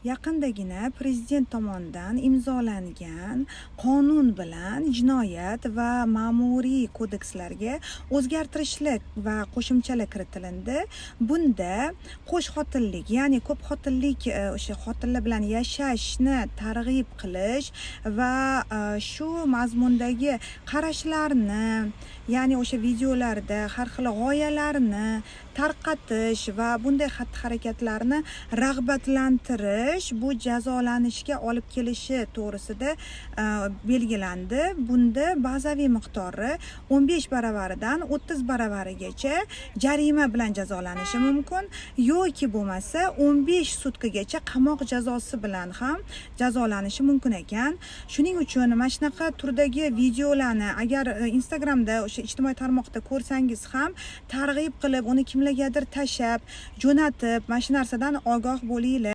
Yaqindagina prezident tomonidan imzolangan qonun bilan jinoyat va ma'muriy kodekslarga o'zgartirishlar va qo'shimchalar kiritilindi. Bunda qo'sh xotinlik, ya'ni ko'p xotinlik, o'sha xotinlar bilan yashashni targ'ib qilish va shu mazmundagi qarashlarni, ya'ni o'sha videolarda har xil g'oyalarni tarqatish va bunday xatti harakatlarni rag'batlantirish bu jazolanishga olib kelishi to'g'risida belgilandi. Bunda bazaviy miqdori 15 baravaridan 30 baravarigacha jarima bilan jazolanishi mumkin yoki bo'lmasa 15 sutkagacha qamoq jazosi bilan ham jazolanishi mumkin ekan. Shuning uchun mana shunaqa turdagi videolarni agar Instagramda, o'sha ijtimoiy tarmoqda ko'rsangiz ham, targ'ib qilib, uni kimlargadir tashlab, jo'natib, mana shu narsadan ogoh bo'linglar.